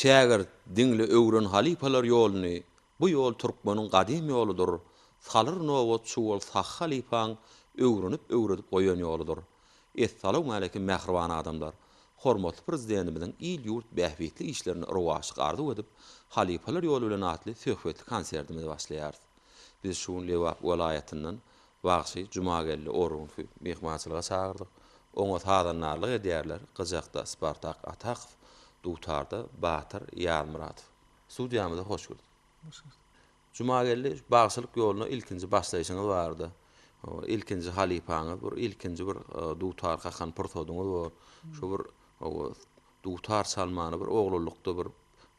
Şägirt, diňle öwren halypalar ýoluny, Bu ýol türkmeniň gadym ýoludyr, Salyr nobat çuwal sahy halypaň Öwrenip öwredip goýan ýoludyr. Essalawmaleýkim mähriban adamlar! Hormatly Prezidentimiziň il-ýurt bähbitli işlerine rowaçlyk arzuw edip, Halypalar ýoly bilen atly söhbetli konsertimizi başlaýarys. Biz şu gün Lebap welaýatyndan bagşy Jumageldi Orunowy myhmançylyga çagyrdyk. Oňa sazandarlyk edýärler, gyjakda Spartak Atakow, dutarda Batyr Ýazmyradow. Studiýamyza hoş gördük. Hoş gördük. Jumageldi, bagşylyk ýoluna ilkinji başlaýşyňyz barada, ilkinji halypaňyz, bir ilkinji bir dutar kakan pursadyňyz bor. Şu bir dutar çalmany bir oglanlykda bir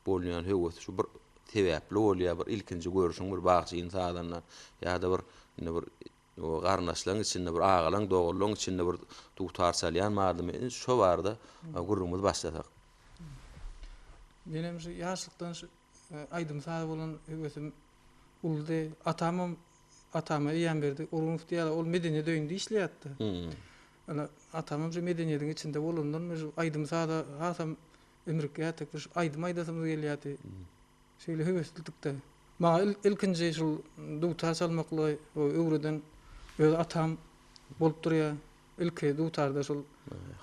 bolýan höwes şu bir sebäpli bolýar, bir ilkinji görşüň bir bagşyny sazanda ýa-da bir indi bir garyndaşlaryň içinde bir agalaň, doganlaryň içinde bir dutar çalýan bardymy? Indi şo barada gürrüňimizi başlasak. Menem şu ýaşlykdan şu aýdym-saza bolan höwesim uludy. Atamam atama Eýýämberdi Orunow diýýärler, ol medeniýet öýünde işleýärdi. Ine, atamam şu medeniýetiň içinde bolandan şu aýdym-saza hasam ümrükýärdik, şu aýdym aýdasymyz gelýärdi. Şeýle höweslidik-de. Maňa ilkinji şul dutar çalmaklygy öwreden öz atam bolup durýar. Ilki dutarda şol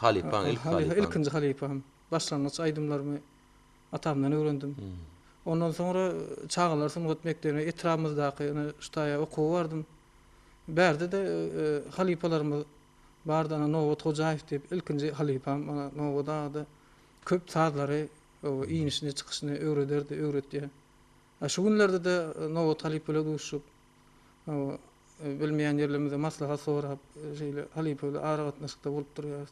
Halypaň ilki halypaň. Ilkinji halypam. Başlangyç aýdymlarymy atamdan öwrendim. Ondan soňra çagalar sungat mekdebine etrabymyzdaky ine şu taýa okuwa bardym. Bärde-de halypalarymyz bardy. Ana Nobat Hojaýew diýip ilkinji halypam ana Nobat aga-da köp sazlary inişini, çykyşyny öwrederdi, öwretýär. A şu günlerde-de Nobat halypa bilen duşup, bilmeýän ýerlerimizde maslahat sorap, şeýle halypa bilen aragatnaşykda bolup durýarys.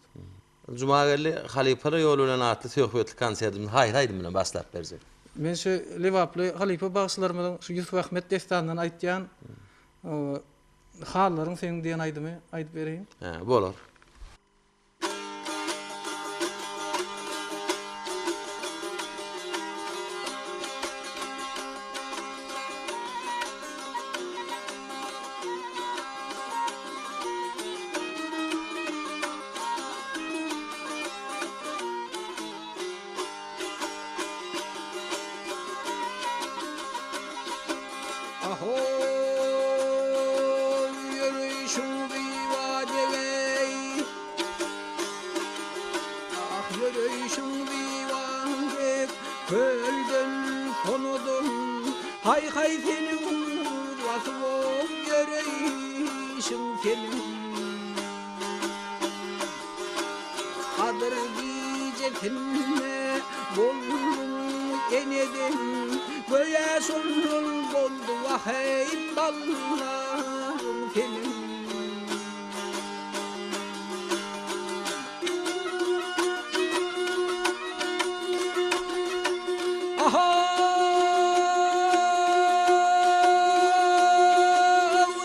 Jumageldi halypalar ýoly bilen atly söhbetli konsertimizi haýsy aýdym bilen başlap berjek? Men şu lebaply halypa bagşylarymyzyň şu Ýusup-Ahmet dessanyndan aýtýan Hallaryň seniň diýen aýdymy aýdyp bereýin. Hä, bolar. Ahow, ýöreýşiň zyba degeý. Ah, ýöreýşiň zyba dek, kölden, sonadan. Haý-haý seniň basyp ýöreýşiň seniň. Gadyr gijesinde bolduň eneden, Göýä şondan boldy wah-eý ballaryň seniň. Ahaw,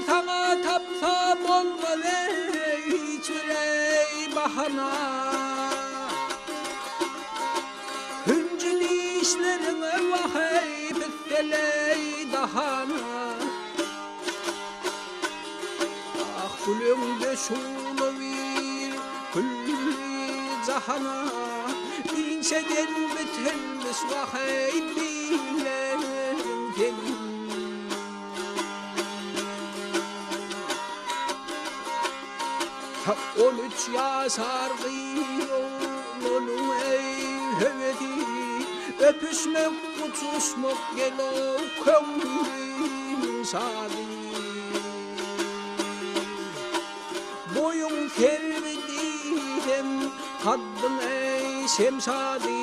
saňa tapsa bolmaz hiç bir bahana. Hünji dişleriňe wah-eý pisseleý dahana. Ah, güleňde şugla bir külli jahana, Inçeden bitilmiş wah-eý billeriň seniň. On üç ýaşar gyz oglanyň eý höwesi, Öpüşmek, guçuşmak gel-ow köňlümiň şady. Boýuň serwi diýsem, kaddyň eý şemşady,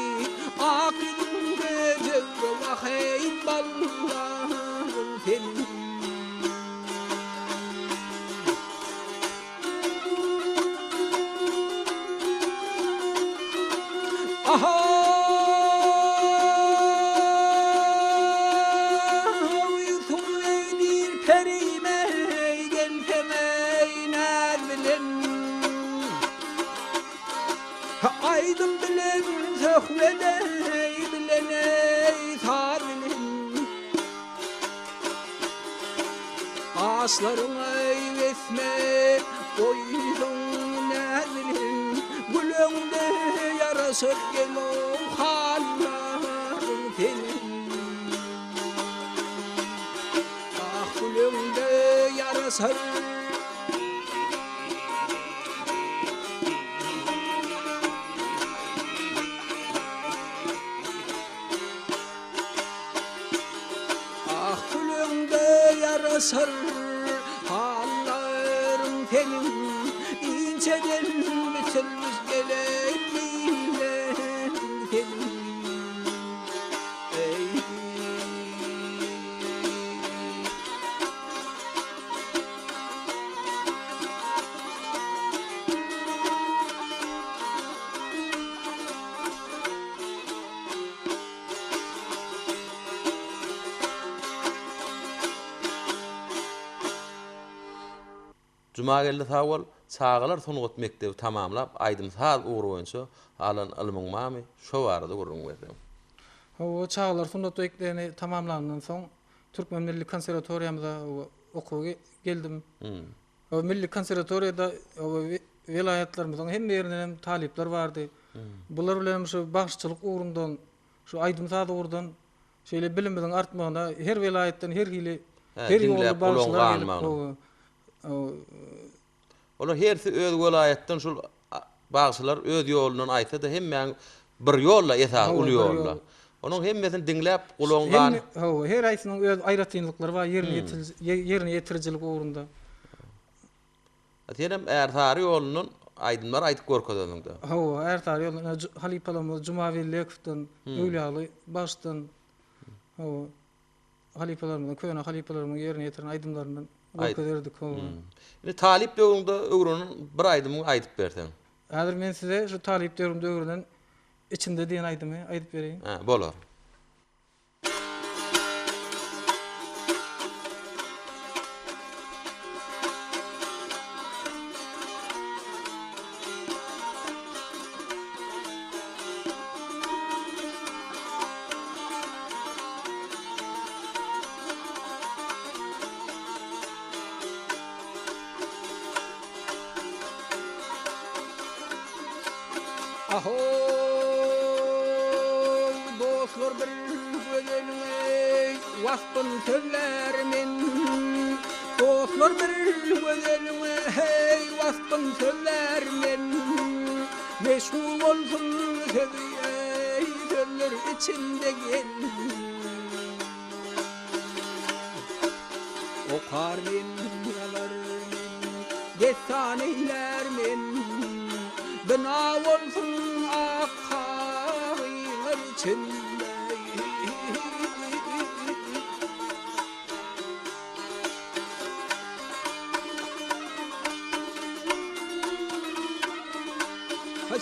Ak ýüzüňde jöwza wah-eý ballaryň seniň. Ahaw, Ýusup eý diýr perim eý, gelsem eý näz bilen. Aýdym bilen söhbet eý bilen eý saz bilen. Gaşlaryň eý besme goýduň näz bilen. Güleňde ýaraşar gelow hallaryň seniň. Ah güleňde ýaraşar. Ah gülüňde ýaraşar hallaryň seniň Inçeden biçilmiş gelen billeriň seniň Eý. Jumageldi sag bol, çagalar sungat mekdebi tamamlap aýdym-saz ugry boýunça alan ylmyň barmy, şo barada gürrüň berseň. Hawa, çagalar sungat mekdebini tamamlandan soň Türkmen milli konserwatoriýamyza okuwa geldim. Milli konserwatoriýada welaýatlarymyzyň hemme ýerinden hem talyplar bardy. Bular bilen hem şu bagşyçylyk ugrundan, şu aýdym-saz ugurdan şeýle bilimimiziň artmagyna her welaýatdan her hili her ýolly bagşylar gelip, Olar hersi öz welaýatdan şul bagşylar öz ýolundan aýtsa-da hemmäň bir ýolda esasy uly ýolda. Onuň hemmesini diňläp gulagyň gan. Hawa, her haýsynyň öz aýratynlyklary bar ýerine ýerine ýetirijilik ugrunda. Senem Ärsary ýolundan aýdymlar aýdyp görkezensiňdä. Hawa, Ärsary ýolundan halypalarymyz Juma Wellekowdan, Öwlýaly bagşydan, hawa. Halypalarymyzyň, köne halypalarymyzyň ýerine ýetiren aýdymlaryndan görkezerdik. Indi talyp döwrüňde öwrenen bir aýdymyňy aýdyp berseň. Häzir men size şu talyp döwrümde öwrenen Içinde diýen aýdymy aýdyp bereýin. Hä, bolar. Ahow dostlar bir gözeliň eý waspyn sözlär men Dostlar bir gözeliň eý waspyn sözlär men Meşhur bolsun sözi eý sözler içinde gel. Okar men ýazar men dessan eýlär men Bina bolsun ak kagyzlar içinde.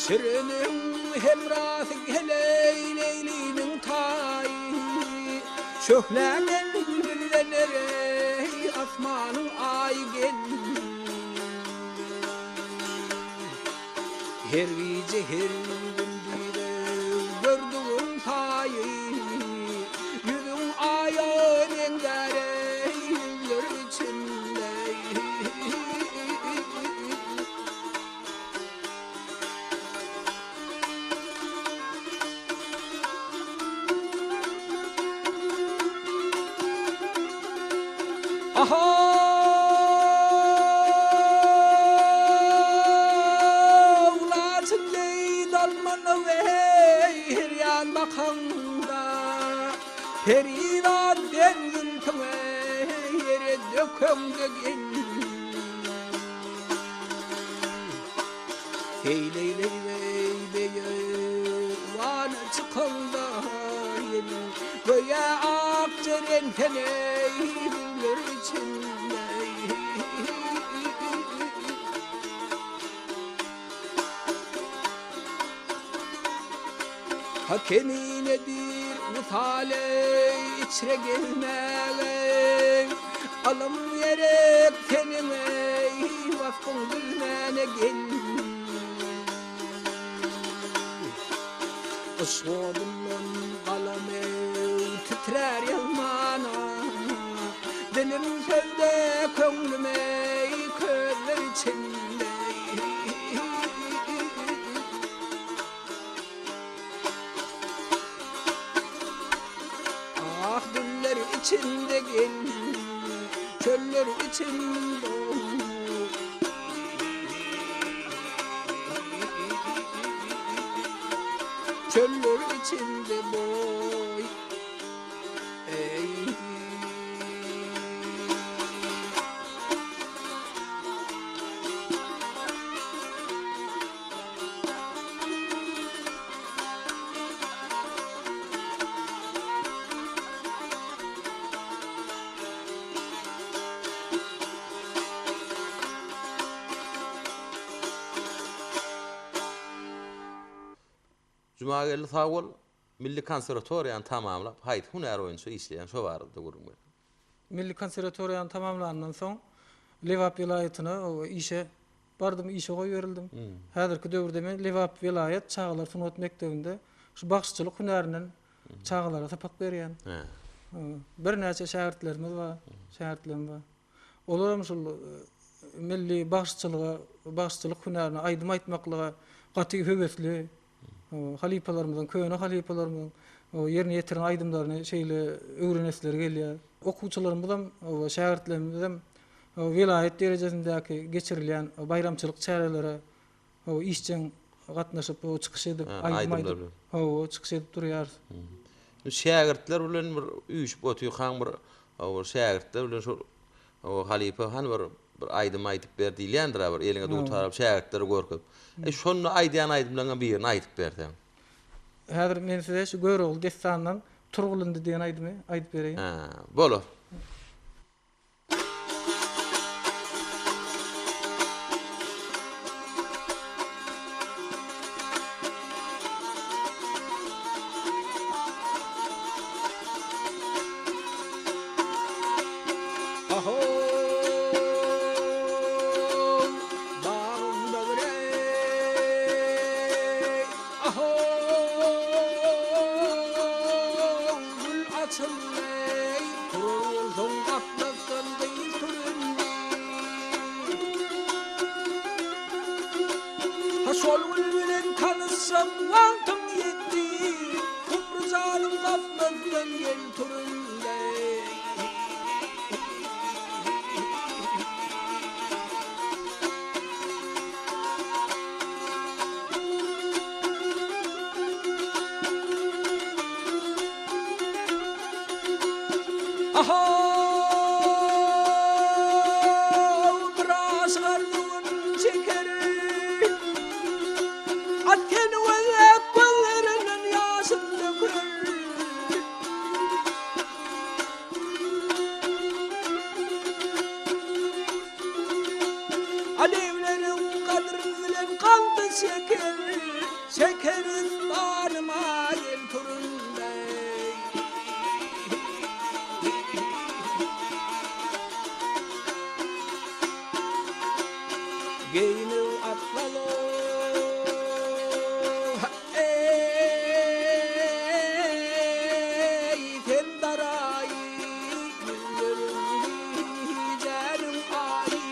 Şiriniň hemrasy heleý Leýliniň taýy. Şöhlämen güllener eý asmanyň aýy gel. Her gije her gündiz gördügim saýy Ýüzüň aýa meňzär eý ýüzler içinde. Ahow, laçyn deý dalmanyp eý, her ýan bakaňda, Perizat den zülpüň eý, ýere dökeňde gel. Seýleýleý beýewana çykaňda ýel, Göýä ak jeren sen eý, güller içinde. Ha keminedir wysal eý, içre gezmäge, Alym gerek seniň eý, waspyň düzmäne gel. Yşk odundan galamy titrär ýazmana. Dilim sözde köňlüm eý közler içinde. Ah güller içinde gel, çöller içinde. Çöller içinde boý. Eý. Jumageldi sag bol. Milli konserwatoriýany tamamlap haýsy hünär boýunça işleýäň şo barada gürrüň ber. Milli konserwatoriýany tamamlandan soň Lebap welaýatyna işe Bardym işe goýberildim. Häzirki döwürde men Lebap welaýat çagalar sungat mekdebinde şu bagşyçylyk hünärinden çagalara sapak berýän. Birnäçe şägirtlerimiz bar, şägirtlerim bar. Olaram şul milli bagşyçylyga, bagşyçylyk hünärine, aýdym aýtmaklyga gaty höwesli. Halypalarymyzyň, köne halypalarymyzyň ýerine ýetiren aýdymlaryny şeýle öwrenesleri gelýär. Okuwçylarymyzam, şägirtlerimizem welaýat derejesindäki geçirilýän baýramçylyk çärelere işjeň gatnaşyp, çykyş edip, aýdym aýdyp, hawa, çykyş edip durýarys. Şägirtler bilen bir üýşüp otyrkaň bir şägirtler bilen şol halypa hany bir bir aýdym aýdyp ber diýilýändir-ä bir eliňe dutar alyp şägirtlere görkezip. E şonda aýdýan aýdymlaryňam birini aýdyp berseň. Häzir men size şu Görogly dessanyndan Turgul indi diýen aýdymy aýdyp bereýin. Hä, bolar. Şol gül bilen tanyşjak wagtym ýetdi, Gumry janym gaflatdan gel turundy. Ahaw, bir aşyk arzuwyn çekerin. At seni gözläp gözlerinden ýaşym döker. Alewleriň gadryn bilen galdy şeker, Şekeris banyma gel turundeý. Geýnüw atlaly, eý, sen daraýy, Ýüzleriň gijäniň aýy.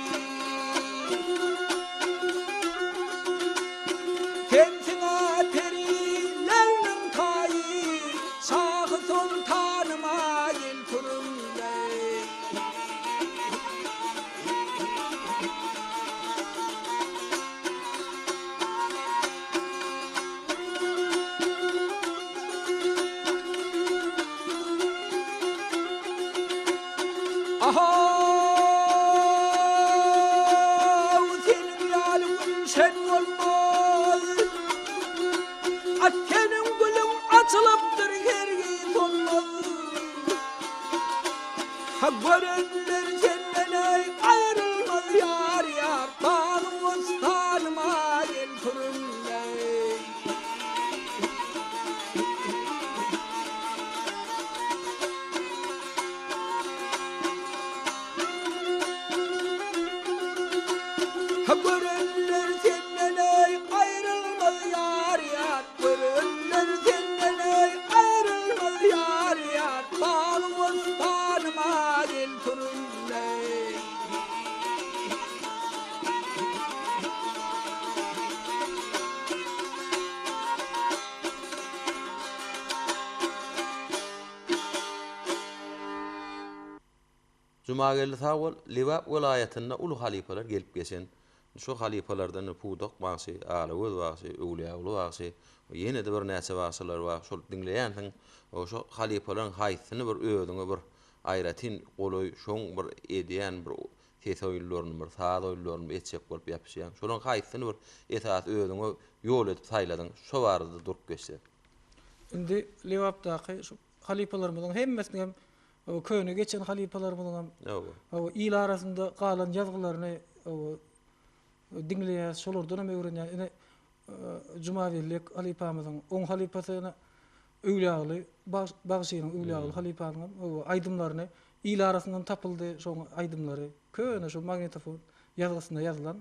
Sensiň-ä perilerniň taýy, Şahy soltanyma gel turuň-leý. Ahaw, seniň ýaly gülşen bolmaz. A seniň gülüň açylypdyr hergiz solmaz. Ha görenler senden-eý aýrylmaz ýar ýar, Bagy-bostanyma gel sürünmeý. Ha görenler senden-eý aýrylmaz ýar ýar, Görenler senden. Jumageldi sag bol, Lebap welaýatynda uly halypalar gelip geçen. Şo halypalardan Pudak bagşy, Alagöz bagşy, Öwlüýäguly bagşy, ýene-de birnäçe bagşylar bar. Şol diňleýänsiň, şo halypalaryň haýsyny bir özüňe bir aýratyn golaý, şoň bir edýän bir ses oýunlaryny, bir saz oýunlaryny etjek bolup ýapyşýaň. Şolaryň haýsyny bir esasy özüňe ýol edip saýladyň? Şo barada durup geçsek. Indi Lebapdaky şu halypalarymyzyň hemmesiniň hem köne geçen halypalarymyzyň hem il arasynda galan ýazgylaryny diňleýäs, şolardan hem öwrenýäs. Ine Jumabellek halypamyzyň, oň halypasy ine Öwlýaguly bagşynyň, Öwlýaguly halypanyň hem aýdymlaryny il arasyndan tapyldy şoň aýdymlary. Köne şu magnitofon ýazgysynda ýazylan.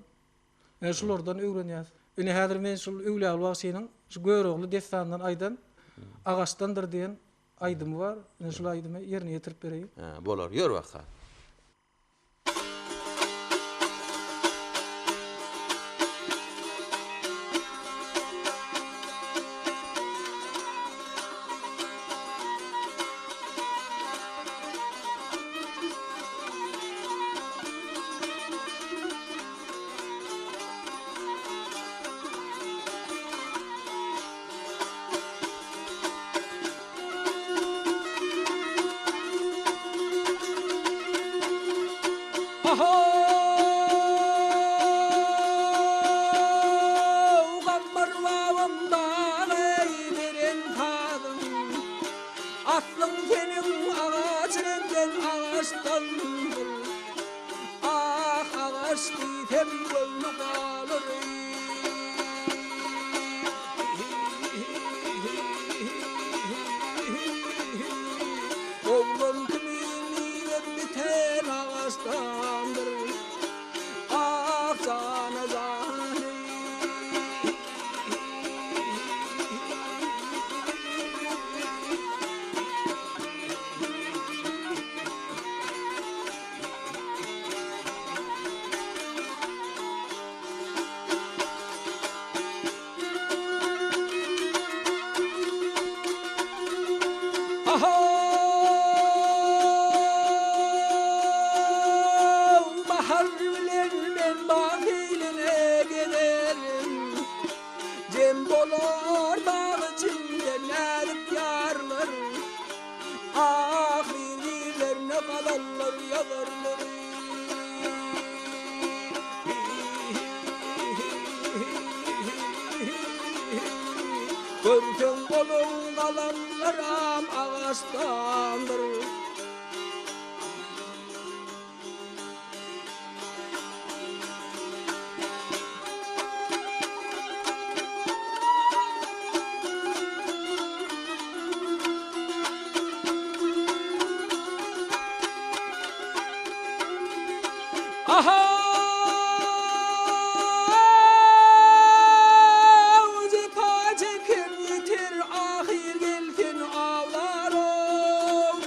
Ine şulardan öwrenýäs. Ine häzir men şul Öwlýaguly bagşynyň şu Görogly dessanyndan aýdan Agaçdandyr diýen aýdymy bar. Ine şul aýdymy ýerine ýetirip bereýin. Hä, bolar. Ýör baka. Ahow, Gammar babam dagy beren sazyň, Aslyň seniň agaç reňden agaçdandyr. Ah, agaç diýsem göwni galar. Oglan kimin miwem biten agaçdandyr. Ah, jana jany. Ahow, bahar bilen men bag seýline gezerin. Jem bolar bag içinde näzik ýarlar. Ah, bir-birlerine gazallar ýazarlar. Görseň goluň galamlaram agaçdandyr. Ahaw, jepa çeken ýeter, ahyr gelsin awlar-ow.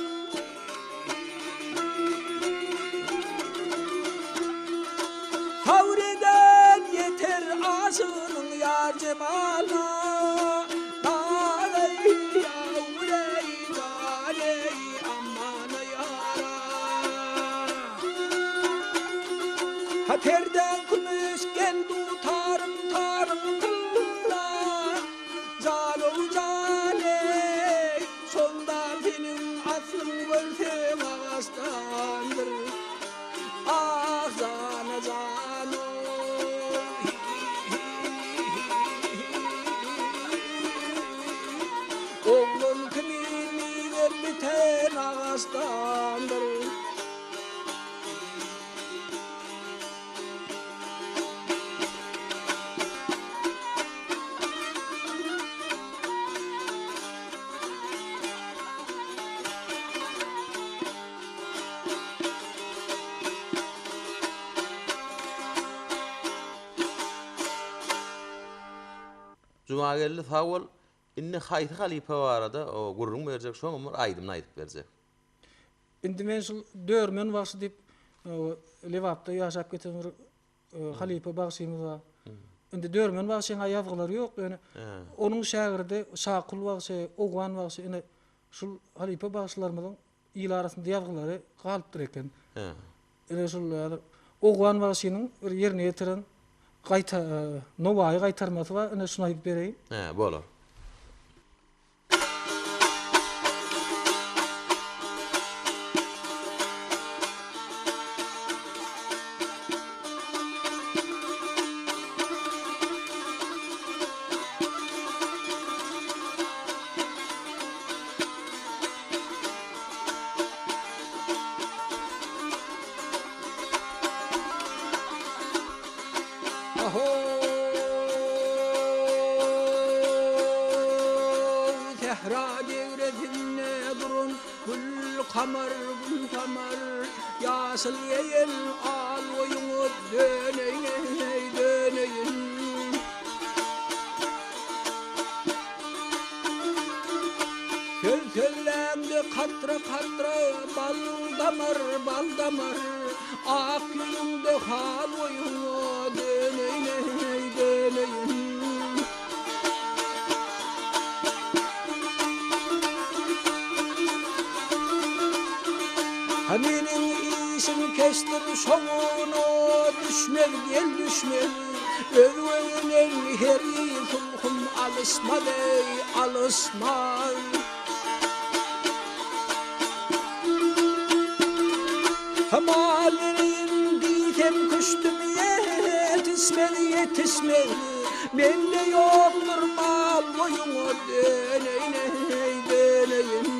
Sabyr eden ýeter aşygynyň ýar jemalyna. Dal-eý, ýawur-eý, jan-eý, aman-eý ýara. Ha perdeň kümüş gel dutarym taryň tylla. Janow jan-eý, şonda seniň aslyň görseň agaçdandyr. Ah, jana janow. Oglan kimin miwe biten agaçdandyr. Jumageldi sag bol. Indi haýsy halypa barada gürrüň berjek şoňam bir aýdymyny aýdyp berjek. Indi men şul Dörmen bagşy diýip Lebapda ýaşap geçen bir halypa bagşymyz bar. Indi Dörmen bagşyň ýazgylary ýok ýöne onuň şägirdi Şakul bagşy, Owgan bagşy ine şul halypa bagşylarymyzyň il arasynda ýazgylary galypdyr eken. Hä. Ine şul häzir Owgan bagşynyň bir ýerine ýetiren gaýta Nowaýy gaýtarmasy bar, ine şuny aýdyp bereýin. Hä, bolar. Sähra degresinde duran gül kamar, gül tamar, Ýaşyl geýen al boýuňa döneýin-eý, döneýin. Söz sözläňde katra-katra bal damar, bal damar, Ak ýüzüňde hal boýuňa döneýin-eý, döneýin. Ha meniň işim keçdir şoňuna düşmez, gel düşmez. Özge bilen her sulhum alyşmaz eý, alyşmaz. Mal bereýin diýsem küşdüm ýetişmez, ýetişmez. Mende ýokdur mal boýuňa döneýin eý, döneýin.